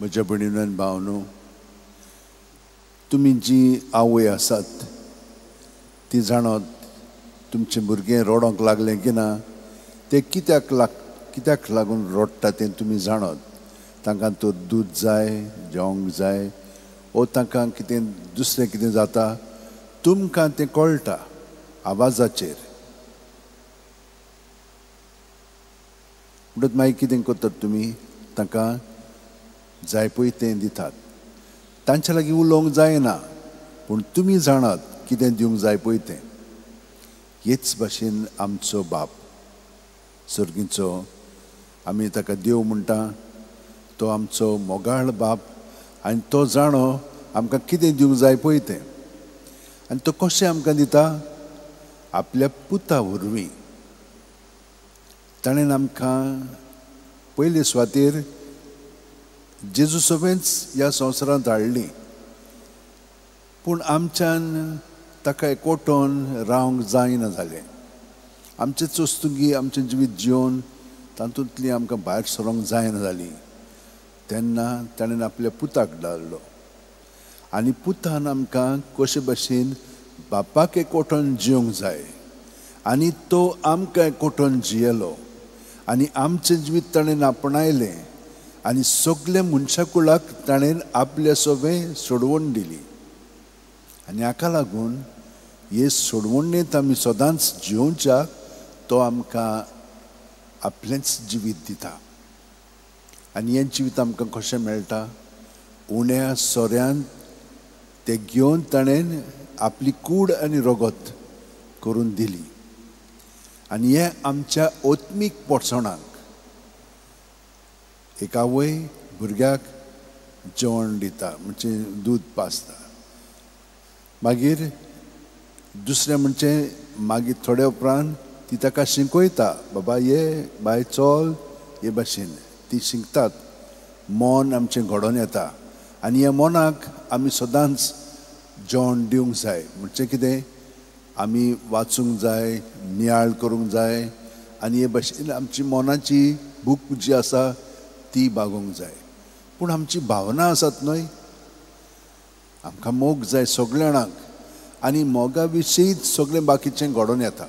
म्हज्या भयणीन आनी भावनो, तुमी जी आवय आसात ती जाणत तुमचें भुरगें रडोंक लागलें की ना तें कित्याक लागून रडटा तें तुमी जाणत. तांकां तर दूद जाय, जेवंक जाय, ओ तांकां कितें दुसरें कितें जाता, तुमकां तें कळटा आवाजाचेर. म्हणटच मागीर कितें करतात तुमी, तांकां जाय पळय तें दितात. तांच्या लागीं उलोवंक जायना, पूण तुमी जाणात कितें दिवंक जाय पळय तें. हेच भाशेन आमचो बाप सर्गीचो, आमी ताका देव म्हणटा, तो आमचो मोगाळ बाप आनी तो जाणो आमकां कितें दिवंक जाय पळय तें. आनी तो कशें आमकां दिता? आपल्या पुता वरवीं. ताणें आमकां पयले सुवातेर जेजू सगळेंच ह्या संवसारांत हाडली, पूण आमच्यान ताका एकवटून रावंक जायना जालें. आमचें चोस्तुगी, आमचें जिवीत जिवन तातूंतली आमकां भायर सरोंक जायना जाली. तेन्ना ताणें आपल्या पुताक धाडलो आनी पुतान आमकां कशे भशेन बापाक एकवटून जिवंक जाय आनी तो आमकां एकवटून जियेलो आनी आमचें जिवीत ताणें आपणायलें आनी सगल्या मनशा कुळाक ताणें आपल्या सवें सोडवण दिली. आनी हाका लागून हे सोडवणेंत आमी सदांच जिवच्याक तो आमकां आपलेंच जिवीत दिता. आनी हें जिवीत आमकां कशें मेळटा? उण्या सोऱ्यान तें घेवन ताणें आपली कूड आनी रगत करून दिली. आनी हें आमच्या आत्मीक पोटसणाक, एक आवय भुरग्याक जेवण दिता म्हणजे दूद पाजता, मागीर दुसरें म्हणजे मागीर थोड्या उपरांत ती ताका शिकयता, बाबा ये बाय चल हे भाशेन ती शिकतात. मन आमचें घडोवन येता आनी ह्या मनाक आमी सदांच जेवण दिवंक जाय. म्हणजे कितें, आमी वाचूंक जाय, नियाळ करूंक जाय आनी हे भाशेन आमची मनाची भूक जी आसा ती भागोवंक जाय. पूण आमची भावना आसात न्हय, आमकां मोग जाय सगल्या जाणांक आनी मोगा विशींच सगळें बाकीचें घडोवन येता.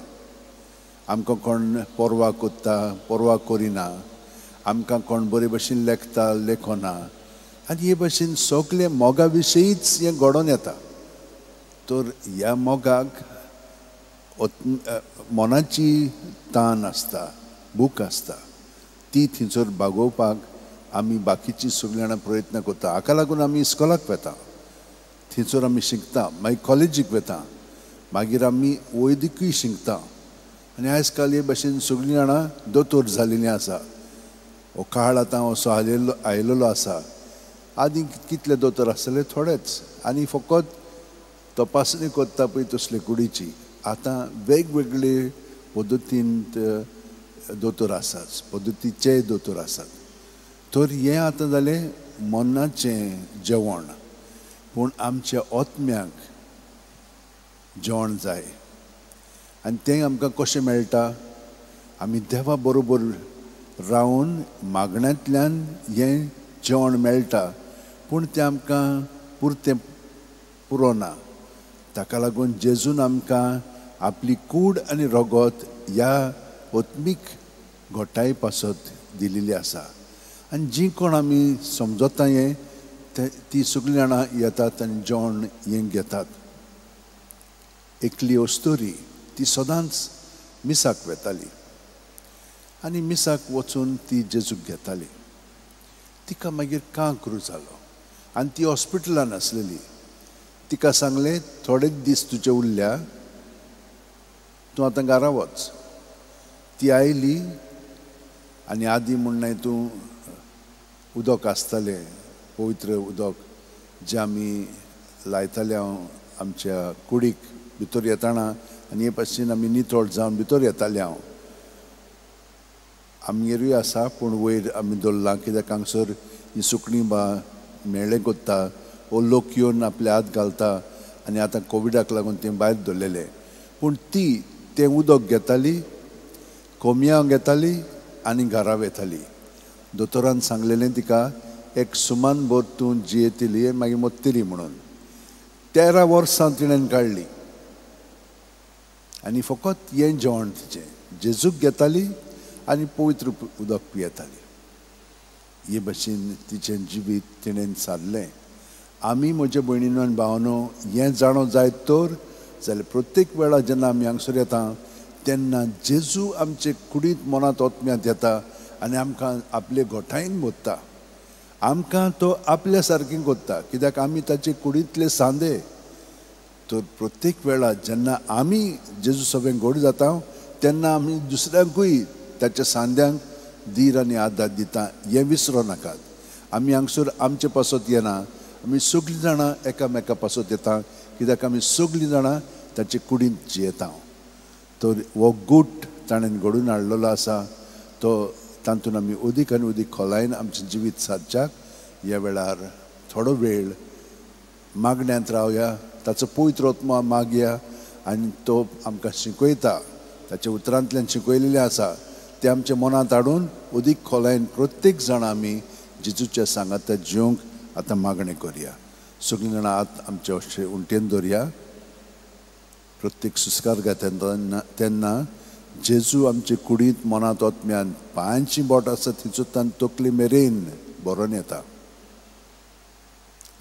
आमकां कोण पर्वा करता, पर्वा करिना, आमकां कोण बरे भशेन लेखता, लेखना, आनी हे भशेन सगळें मोगा विशींच हें घडोवन येता. तर ह्या मोगाक मनाची तान आसता, भूक आसता, ती थंयसर भागोवपाक आमी बाकीची सगळीं जाणां प्रयत्न करता. हाका लागून आमी इस्कोलाक वता, थंयसर आमी शिकता, मागीर कॉलेजीक वता, मागीर आमी वैद्यकीय शिकता. आनी आयज काल हे भाशेन सगळीं जाणां दोतोर जाल्लीं आसा. हो काळ आतां असो आयलेलो आसा. आदी कितले दोतोर आसतले? थोडेच, आनी फकत तपासणी करता पळय तसले कुडीची. आतां वेगवेगळे पद्दतीन दोतोर आसात, पद्दतीचे दोतोर आसात. तर हें आतां जालें मनाचें जेवण, पूण आमच्या आत्म्याक जेवण जाय आनी तें आमकां कशें मेळटा? आमी देवा बरोबर रावन मागण्यांतल्यान हें जेवण मेळटा, पूण तें आमकां पुरतें पुरो ना. ताका लागून जेजून आमकां आपली कूड आनी रगत ह्या आत्मीक घटाय पासत दिलेली आसा. आनी जी कोण आमी समजता हें, ती सगळीं जाणां येतात आनी जेवण हें घेतात. एकली अस्तुरी ती सदांच मिसाक वेताली आनी मिसाक वचून ती जेजूक घेताली. तिका मागीर कांक्र जालो आनी ती हॉस्पिटलान आसलेली. तिका सांगलें, थोडे दीस तुजे उरल्या, तूं आतां घरा वच. ती आयली आनी आदी म्हणणें तूं उदक आसतालें, पवित्र उदक जें आमी लायताले हांव आमच्या कुडीक भितर येताना, आनी हे भाशेन आमी नितळ जावन भितर येताले. हांव आमगेरूय आसा, पूण वयर आमी दवरलां कित्याक हांगसर ही सुकणीं बा मेळ्ळें कोत्ता वो लोक येवन आपले हात घालता आनी आतां कोविडाक लागून तें भायर दवरलेलें. पूण ती तें उदक घेताली, कोमयां घेताली आनी घरा वेताली. दोतोरान सांगलेलें तिका, एक सुमान भर तूं जियेतली मागीर मोत्तली म्हणून. 13 वर्सां तिणें काडली आनी फकत हें जेवण तिचें, जेजूक घेताली आनी पवित्र उदक पियेताली. हे भशेन तिचें जिवीत तिणें सारलें. आमी म्हज्या भयणीनो आनी भावानो हें जाणो जायत तर जाल्यार प्रत्येक वेळा जेन्ना आमी हांगसर येता तेन्ना जेजू आमचे कुडींत मनांत आत्म्यांत येता आनी आमकां आपले गोठायेन भरता. आमकां तो आपल्या सारकें करता, कित्याक आमी ताचे कुडींतले सांदे. तर प्रत्येक वेळा जेन्ना आमी जेजू सगळें घड जाता तेन्ना आमी दुसऱ्यांकूय ताच्या सांद्यांक धीर आनी आदार दिता, हें विसरो नाकात. आमी हांगसर आमचे पासत येना, आमी सगळीं जाणां एकामेका पासत येता, कित्याक आमी सगळीं जाणां ताचे कुडींत जियेता. तर हो गूट ताणें घडून हाडलेलो आसा, तो तातूंत आमी अदीक आनी अदीक खोलायेन आमचें जिवीत सादच्याक ह्या वेळार थोडो वेळ मागण्यांत रावया, ताचो पवित्र आत्मो मागया आनी तो आमकां शिकयता, ताच्या उतरांतल्यान शिकयलेलें आसा तें आमच्या मनांत हाडून अदीक खोलायेन प्रत्येक जाण आमी जेजूच्या सांगाता जिवंक आतां मागणें करया. सगळीं जाणां हात आमचे अशे उंटेन दवरया. प्रत्येक सुस्कार घेता तेन्ना जेजू आमचे कुडींत मनांत आत्म्यान पांयांची बोट आसा थंयच्यान तकली मेरेन भरोन येता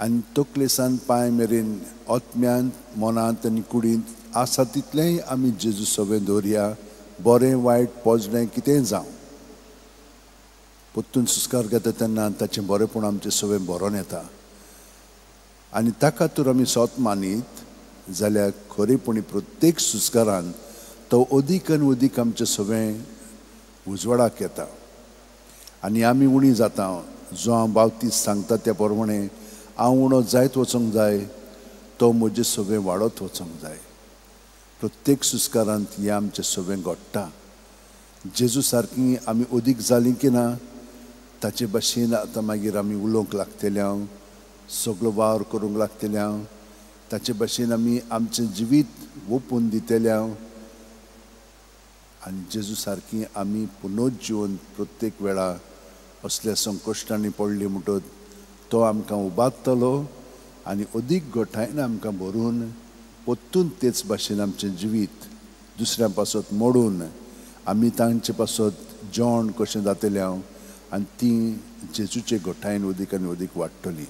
आनी तकले सान पांय मेरेन आत्म्यांत मनांत आनी कुडींत आसा तितलेंय आमी जेजू सगळें दवरया, बरें वायट पोजडें कितेंय जावं. परतून सुस्कार घेता तेन्ना ताचें बरेंपण आमचें सगळें भरोन येता आनी ताका तर आमी सोत मानीत जाल्यार खरेपणी प्रत्येक सुस्कारान तो अदीक आनी अदीक आमचें सगळें उजवाडाक येता आनी आमी उणी जाता. जो हांव बावतीस सांगता त्या प्रमाणे हांव उणो जायत वचोंक जाय, तो म्हजें सगळें वाडत वचोंक जाय. प्रत्येक सुस्कारांत हें आमचें सगळें घडटा. जेजू सारकी आमी अदीक जालीं की ना ताचे भाशेन आतां मागीर आमी उलोवंक लागतले हांव, सगळो वावर करूंक लागतले हांव, ताचे भाशेन आमी आमचें जिवीत ओपून दितले हांव आनी जेजू सारकी आमी पुनर्जिवन प्रत्येक वेळा असल्या संकश्टांनी पडली म्हणटत तो आमकां उबारतलो आनी अदीक गोठायेन आमकां भरून परतून तेच भाशेन आमचें जिवीत दुसऱ्यां पासत मोडून आमी तांचे पासत जेवण कशें जातलें हांव आनी ती जेजूचे गोठायेन अदीक आनी अदीक वाडटली.